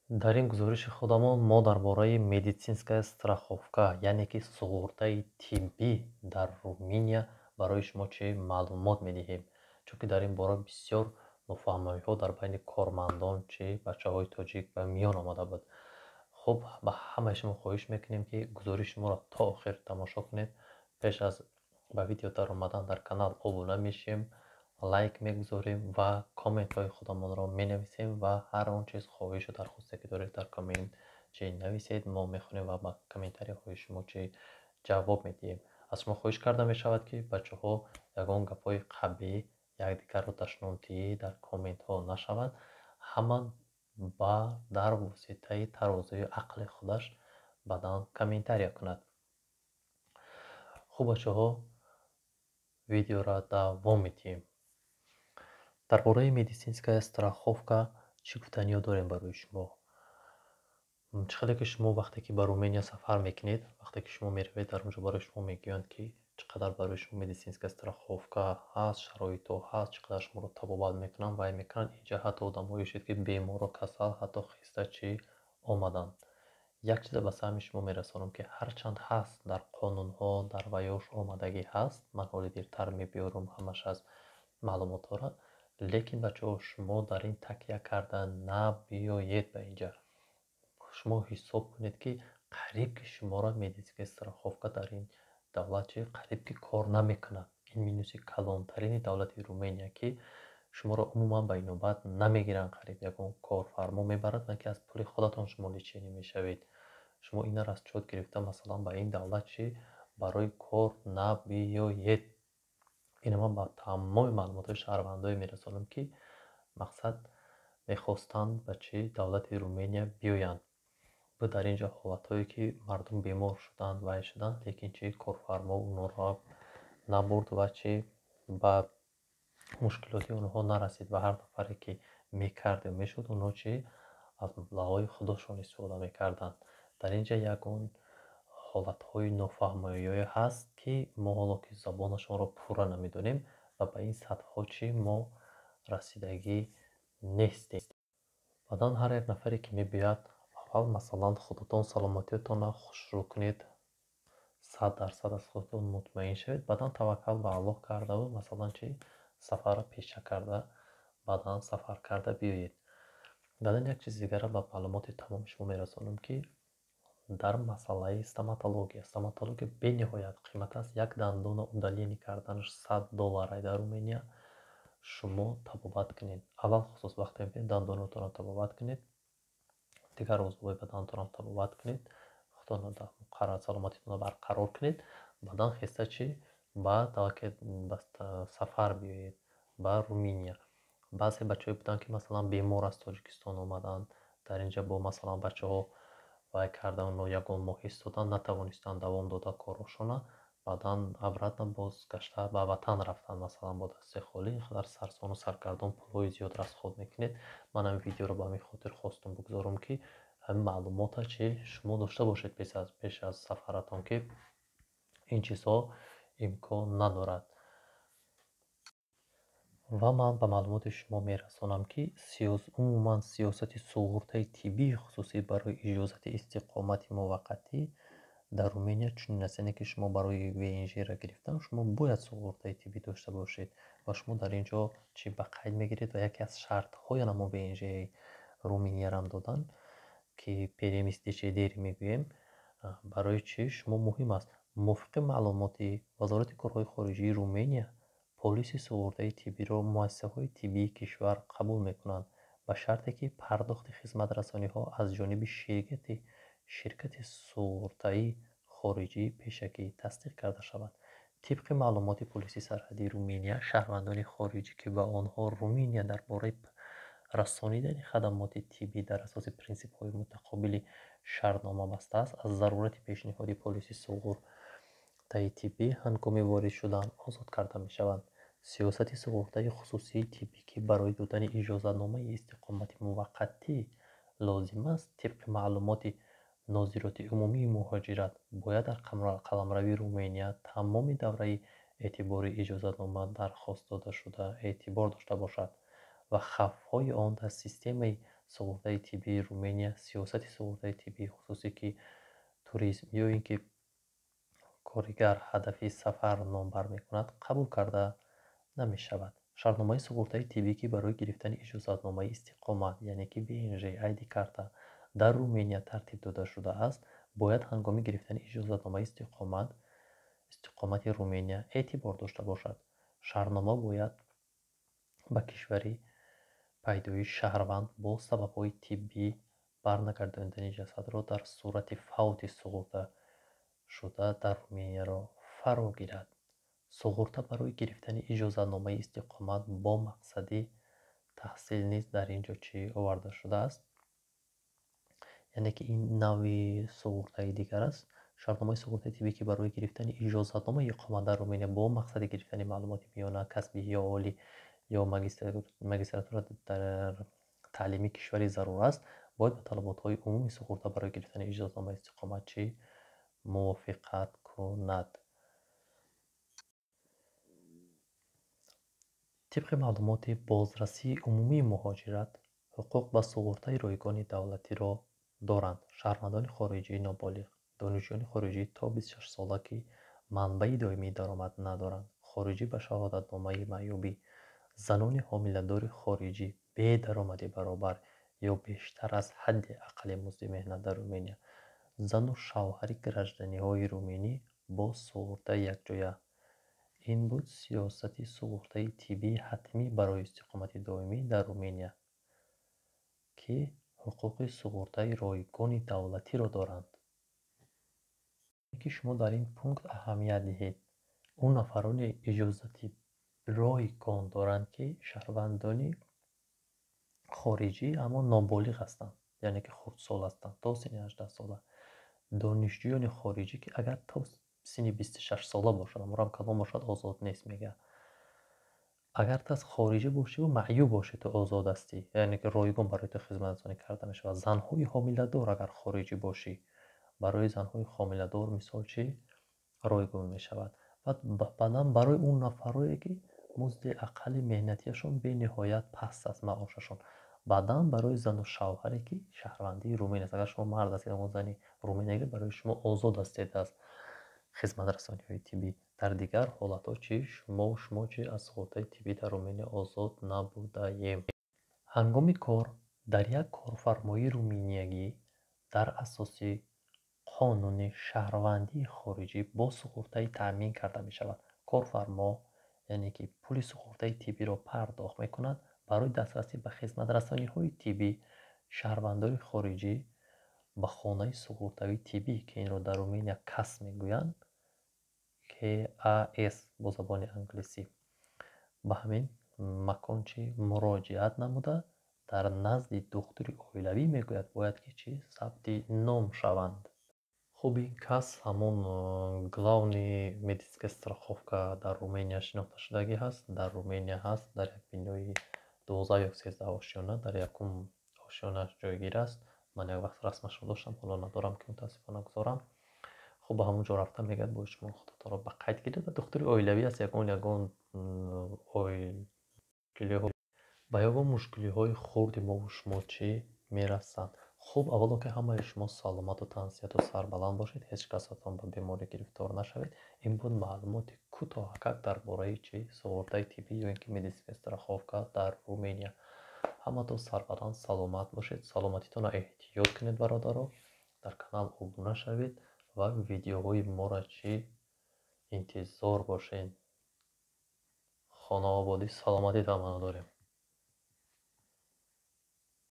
Дар ин гузориши худамон мо дар бораи медицинская страховка, яъне ки суғуртаи тиббӣ дар Руминия барои шумо чӣ маълумот медиҳем, чунки дар ин бора бисёр нофаҳмиҳо дар байни кормандон, чӣ бачаҳои тоҷик ба миён омада буд. Хуб, ба ҳамаи шумо хоҳиш мекунем, ки гузориши моро то охир тамошо кунед. Пеш аз ба видео даромадан дар канал обуна мешем, лайк мегузорем ва комментҳои худамонро менависем ва ҳар он чиз, хоҳишу дархосте, ки доред, дар коммент чӣ нависед, мо мехонем ва ба комментарияҳои шумо чӣ ҷавоб медиҳем. Аз шумо хоҳиш карда мешавад, ки бачаҳо, ягон гапҳои қабеҳ, якдигарро дашномдиҳӣ дар комментҳо нашавад. Ҳама ба дар воситаи тарозуи ақли худаш баъдан комментария кунад. Хуб, бачаҳо, видеоро давом медиҳем. Дар бораи медицинская страховка чӣ гуфтаниё дорем барои шумо? Чӣ хеле ки шумо вақте ки ба Руминия сафар мекунед, вақте ки шумо меравед, дар он ҷо барои шумо мегӯянд, ки чӣ қадар барои шумо медицинская страховка ҳаст, шароитҳо ҳаст, чӣ қадар шуморо табобат мекунанд, вай мекунанд. Инҷа ҳатто одамҳое шуд, ки бемору касал ҳатто хеста чӣ омаданд. Як чиза ба саҳми шумо мерасонам, ки ҳарчанд ҳаст, дар қонунҳо, дар ваёш омадагӣ ҳаст, ман ҳоли дертар мебиёрам ҳамаш аз маълумотҳоро, лекин, бачаҳо, шумо дар ин такя карда набиёед ба инҷа. Шумо ҳисоб кунед, ки қариб ки шуморо медицинская страховка дар ин давлат чи қариб ки кор намекунад. Ин минуси калонтарини давлати Руминия, ки шуморо умуман ба инобат намегиранд. Қариб ягон корфармо мебарад, на ки аз пули худатон шумо лечение мешавед. Шумо инро расчёт гирифта, масалан, ба ин давлат чи барои кор набиёед. Ина ман ба тамоми маълумотҳои шаҳрвандое мерасонам, ки мақсад мехостанд ба чӣ давлати Руминия биёянд. Буд дар ин ҷо ҳолатҳое, ки мардум бемор шуданд, вай шуданд, лекин чӣ корфармо онҳоро набурд ва чӣ ба мушкилоти онҳо нарасид ва ҳар нафаре, ки мекард ё мешуд, онҳо чӣ аз маблағҳои худошон истифода мекарданд. Дар ин ҷа ягон ҳолатҳои нофаҳмоиҳое ҳаст, ки мо ҳоло ки забонашонро пурра намедонем ва ба ин сатҳҳо чӣ мо расидагӣ нестем. Баъдан ҳар як нафаре, ки мебиёяд, аввал, масалан, худатон саломатиятонро хушрӯ кунед, 100% аз худатон мутмаин шавед, баъдан таваккал ба Аллоҳ кардаву, масалан, чӣ сафарро пеша карда, баъдан сафар карда биёед. Баъдан як чизи дигарро ба маълумоти тамоми шумо мерасонам, ки дар масъалаи стоматология. Стоматология бениҳоят қимат аст. Як дандона удаление карданаш 100 доллар дар Руминия. Шумо табобат кунед, алалхусус вақте мебинед, дандонотонро табобат кунед, дигар узвҳои баданатонро табобат кунед, худтонро, саломатитонро барқарор кунед, баъдан хеста чӣ ба сафар биёед ба Руминия. Баъзе бачаҳое буданд, ки, масалан, бемор аз Тоҷикистон омаданд, дар ин ҷа бо, масалан, бачаҳо вай кардан, онҳо ягон моҳ истоданд, натавонистанд давом дода корҳошонро, баъдан обратно бозгашта ба ватан рафтанд, масалан, бо дасти холӣ. Ин қадар сарсону саргардон, пулҳои зиёд расход мекунед. Ман ҳамин видеоро ба ҳамин хотир хостум бигузорам, ки ҳамин маълумота чӣ шумо дошта бошед пеш аз сафаратон, ки ин чизҳо имкон надорад. Ва ман ба маълумоти шумо мерасонам, ки умуман сиёсати суғуртаи тиббии хусусӣ барои иҷозати истиқомати муваққатӣ дар Руминия чунин аст, яъне ки шумо барои ВНЖ-ро гирифтан шумо бояд суғуртаи тиббӣ дошта бошед ва шумо дар ин ҷо чӣ ба қайд мегиред ва яке аз шартҳои ҳамон ВНЖ-и Руминиярам додан, ки permis de ședere мегӯем, барои чӣ шумо муҳим аст. Мувофиқи маълумоти Вазорати корҳои хориҷии Руминия, полиси суғуртаи тиббиро муассисаҳои тиббии кишвар қабул мекунанд, ба шарте ки пардохти хизматрасониҳо аз ҷониби ширкати суғуртаи хориҷӣ пешакӣ тасдиқ карда шавад. Тибқи маълумоти полиси сарҳадии Руминия, шаҳрвандони хориҷӣ, ки ба онҳо Руминия дар бораи расонидани хадамоти тиббӣ дар асоси принсипҳои мутақобилӣ шартнома бастааст, аз зарурати пешниҳоди полиси суғуртаи тиббӣ ҳангоми ворид шудан озод карда мешаванд. Сиёсати суғуртаи хусусии тиббӣ, ки барои додани иҷозатномаи истиқомати муваққатӣ лозим аст, тибқи маълумоти Нозироти умумии муҳоҷират, бояд дар қаламрави Руминия тамоми давраи эътибори иҷозатнома дархост додашуда эътибор дошта бошад ва хавфҳои он дар системаи Суғуртаи тиббии Руминия, сиёсати суғуртаи тиббии хусусӣ, ки туризм ё ин ки коригар ҳадафи сафар номбар мекунад, қабул карда намешавад. Шартномаи суғуртаи тиббӣ, ки барои гирифтани иҷозатномаи истиқомат, яъне ки ВНЖ, ID карта дар Руминия тартиб дода шудааст, бояд ҳангоми гирифтани иҷозатномаи истиқомати Руминия эътибор дошта бошад. Шартнома бояд ба кишвари пайдоиши шаҳрванд бо сабабҳои тиббӣ барнагардондани ҷасадро дар сурати фавти суғурташуда дар Руминияро фаро гирад. Суғурта барои гирифтани иҷозатномаи истиқомат бо мақсади таҳсил низ дар ин ҷо чӣ оварда шудааст, яъне ки ин навъи суғуртаи дигар аст. Шартномаи суғуртаи тиббӣ, ки барои гирифтани иҷозатномаи иқомат дар Руминия бо мақсади гирифтани маълумоти миёна, касбӣ ё олӣ ё магистратура дар таълими кишварӣ зарур аст, бояд ба талаботҳои умумии суғурта барои гирифтани иҷозатномаи истиқомат чӣ мувофиқат кунад. Тибқи маълумоти бозрасии умумии муҳоҷират, ҳуқуқ ба суғуртаи ройгони давлатиро доранд шаҳрвандони хориҷии ноболиғ, донишҷӯёни хориҷӣ то 26 сола, ки манбаи доимии даромад надоранд, хориҷӣ ба шаҳодатномаи маъюбӣ, занони ҳомиладори хориҷӣ бе даромади баробар ё бештар аз ҳадди аққали музди меҳнат дар Руминия, зану шавҳари гражданиҳои руминӣ бо суғуртаи якҷоя. Ин буд сиёсати суғуртаи тиббии ҳатмӣ барои истиқомати доимӣ дар Руминия, ки ҳуқуқи суғуртаи ройгони давлатиро доранд. Ки шумо дар ин пункт аҳамият диҳед. Он нафароне иҷозати ройгон доранд, ки шаҳрвандони хориҷӣ, аммо ноболиғ ҳастанд, яъне ки хурдсол ҳастанд, то синни 18 сола. Донишҷӯёни хориҷӣ, ки агар то синни 26 сола бошад, амрам калон бошад, озод нест, мега. Агар ту аз хориҷа бошиву маъюб бошӣ, ту озод ҳастӣ, яъне ки ройгон барои ту хизматрасонӣ карда мешавад. Занҳои ҳомиладор, агар хориҷӣ бошӣ, барои занҳои ҳомиладор мисол чӣ ройгон мешавад. Баъдан барои он нафарое, ки музди аққали меҳнатиашон бениҳоят паст аст, маошашон. Баъдан барои зану шавҳаре, ки шаҳрвандии румин аст. Агар шумо мард ҳастед, аммо зани румин агар, барои шумо озод ҳастед аз хизматрасониҳои тиббӣ. Дар дигар ҳолатҳо чӣ шумо чӣ аз суғуртаи тиббӣ дар Руминия озод набудаем. Ҳангоми кор дар як корфармоии руминиягӣ дар асоси қонуни шаҳрвандии хориҷӣ бо суғуртаи таъмин карда мешавад. Корфармо, яъне ки пули суғуртаи тиббиро пардохт мекунад. Барои дастрасӣ ба хизматрасониҳои тиббӣ шаҳрвандони хориҷӣ ба хонаи суғуртавии тиббӣ, ки инро дар Руминия КАС мегӯянд, КАС бо забони англисӣ, ба ҳамин макон чӣ муроҷиат намуда, дар назди духтури оилавӣ мегӯяд, бояд ки чӣ сабти ном шаванд. Хуб, ин КАС ҳамон главный медицинская страховка дар Руминия шинохташудагӣ ҳаст. Дар Руминия ҳаст, дар як бинои 12 ё 13 ошёна, дар якум ошёнаш ҷойгир аст. Ман як вақт расмашро доштам, ҳоло надорам, ки мутаассифона гузорам. Хуб, ба ҳамон ҷо рафта, мегӯяд, бояд шумо худатонро ба қайд гиред ва духтури оилавӣ аст, ягон ба ягон мушкилиҳои хурди мову шумо чӣ мерасанд. Хуб, аввало ки ҳамаи шумо саломату тансиҳату сарбаланд бошед, ҳеҷ касатон ба беморӣ гирифтор нашавед. Ин буд маълумоти кӯтоҳакак дар бораи чӣ суғуртаи тиббӣ ё ин ки медицинская страховка дар Руминия. Ҳаматон сарбаланд, саломат бошед, саломатитонро эҳтиёт кунед, бародаро. Дар канал обуна шавед ва видеоҳои моро чӣ интизор бошед. Хонаободӣ, саломатӣ таманно дорем.